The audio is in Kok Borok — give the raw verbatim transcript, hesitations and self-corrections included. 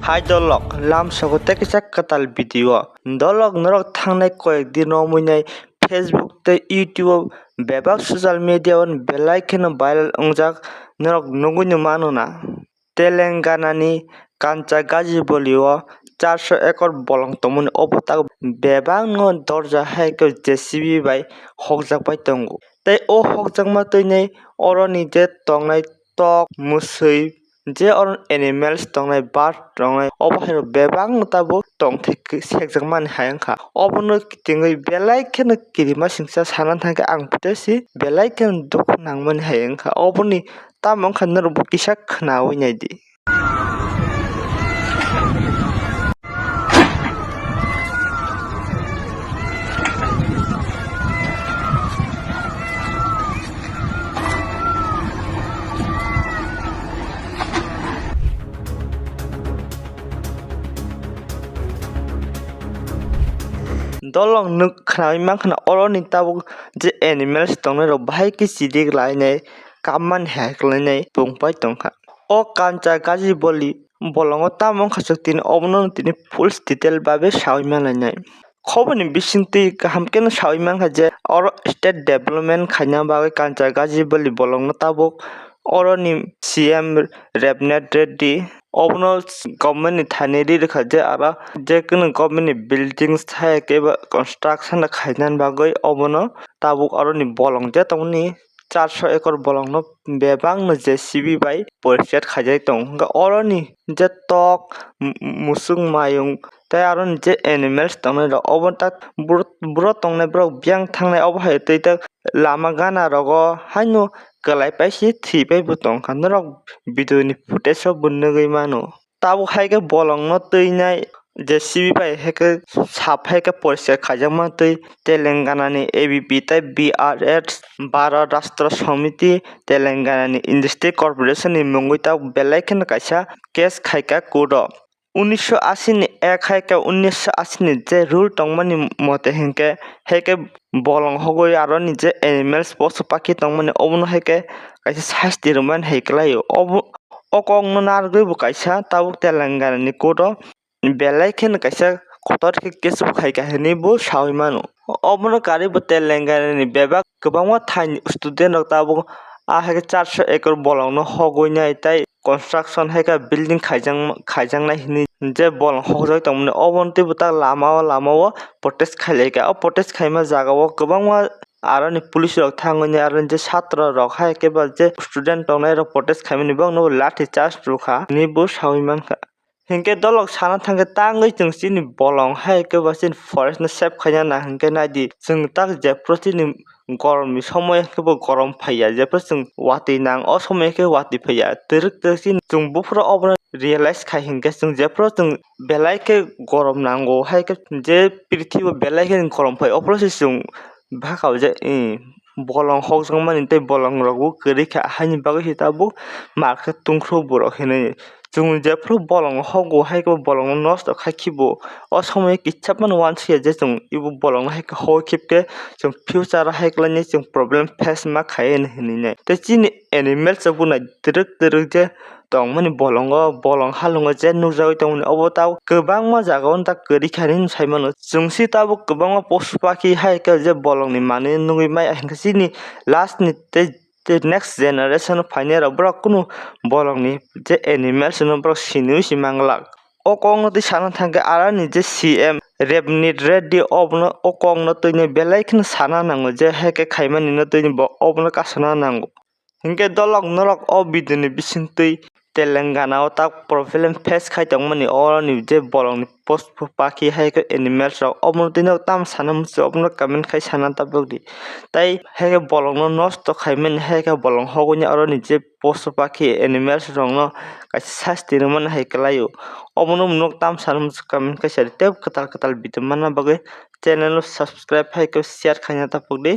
Hai dolok, lamsogo tei kisa kwtal video. Dolok norok thangnai koyek din romwi nai Facebook tei YouTube o bebak social media o belai kheno viral wngjak, norok nugwi no mano na. Telangana ni Kancha Gajiboli o charso ekor bolong tongmani, obo tak bebak no dorja hai khe J C B bai hokjak pai tongo. Tei o hokjakma twi nai oroni je tongnai tok, mwswi, je oro animals tongnai, bird tongnai, obo hai rok bebak no tabuk tongthai sekjakmani hai wngkha. Obono kitingwi belai kheno kirima singsa sana thangkhe ang phuto si belai kheno dukhu nangmani hai wngkha. Oboni tamo wngkha norokbo kisa khwnawi naidi. Dolong nuk khnawi mankha na, oroni tabuk je animals tongnai rok bahai khe chidik lainai, kammani hai khlainai tongpai tongkha. O Kancha Gajiboli bolongo tamo wngkha chwk tini obono tini full detail babe sawi manlainai. Khoboni bisingtwi kaham kheno sawi mankha je oro state development khaina bagwi Kancha Gajiboli bolongno tabuk oroni C M Rebnat Reddy obono government ni thani ri rwkha je aro je kunu government ni buildings hai khe ba construction khaina bagwi obono tabuk oroni bolong je tongmani charso ekor bolongno bebak no J C B bai poriskar khaijak tongo. Hwnkhe oroni je tok, m-, musuk mayung tei aroni je animals tongnai rok obo tak buro, buro tongnai borok biyang thangnai obo hai twi tak lama gana rogo haino kwlai paise thwi pai bo tongkha. Norok video ni footage o bo nugwi mano. Tabuk hai khe bolongno twinai J C B bai hai khe sap hai khe poriskar khaijakma twi Telangana ni A B P tei B R S, Bharat Rashtra Samiti, Telangana ni Industry Corporation ni mungwi tabuk belai kheno kaisa case khaikha court o. Unisho ashi ni ek hai khe unisho ashi ni je rule tongmani mote hinkhe hai khe bolong hogwi aroni je animals posu pakhi tongmani obono hai khe kaisa sasti rwmani hai kwlaio. Obo, o kokno narwgwi bo kaisa tabuk Telangana ni court o belai kheno kaisa kotor khe case bo khaikha hinwi bo sawi mano. Obono karwi bo Telangana ni bebak kwbangma thaini student rok tabuk a hai khe charso ekor bolongno hogwi nai tei construction hai khe building khaijak, khaijaknai hinwi je bolong hokjagwi tongmani obono teibo tak lama o, lama o protest khailaikha. O protest khaima jaga o kwbangma aroni police rok thangwi nai aroni je satro rok hai khe ba je student tongnai rok protest khaimani bokno lathi charge rwkha hinwi bo sawi mankha. Hinkhe dolok sana thangkhe tangwi chwng chini bolong hai khe ba chini forest no save khaina nang hinkhe naidi chwng tak jephru chini goromni somoy khe bo gorom phaiya, jephru chwng watwi nang o somoy khe watwi phaiya. Twrwk twrwk chini chwng buphuru obono realize khai hinkhe chwng jephru chwng belai khe gorom nango hai khe je prithibi belai khe gorom phai ophuru se chwng bhakao je, eh, bolong hokjakmani tei bolongrokbo kwrwi kha, haini bagwi se tabuk market tungkhru borok hinwi. Chwng jephru bolong hogo hai khe bolongno nosto khai khibo, o somoyo kisa phano uansukya je chwng ebo bolongno hai khe hoi khibkhe chwng future o hai khlainai chwng problem face ma khai hinwi hinwi nai. Tei chini animals rokbo nai twrwk twrwk je tongmani bolongo, bolong halongo je nukjagwi tongmani, obo tabuk kwbangma jaga o tak kwrwi kha hinwi sai mano. Chwng se tabuk kwbangma posu pakhi hai khe je bolongni manwi nugwi maya hinkhe chini last ni tei, tei next generation o phainai rok borok kunu bolongni je animals no borok siniwi se manglak. O kokno twi sana thangkhe aroni je C M Rebnat Reddy obono o kokno twinai belai kheno sana nango je hai khe khaimani no twini bo obono kasana nango. Hinkhe dolok norok o video ni bisingtwi Telangana o tak problem face khai tongmani, oroni je bolongni posu pakhi hai khe animals rok obono twi norok tamo sana muchung obono comment khai sana tabuk di. Tai hai khe bolongno nosto khaimani hai khe bolong hogwi oroni je posu pakhi animals rokno kaisa sasti rwmani hai kwlaio. Obono norok tamo sana muchung comment khai sadi tei kwtal kwtal video manna bagwi channel o subscribe hai khe share khaina tabuk di.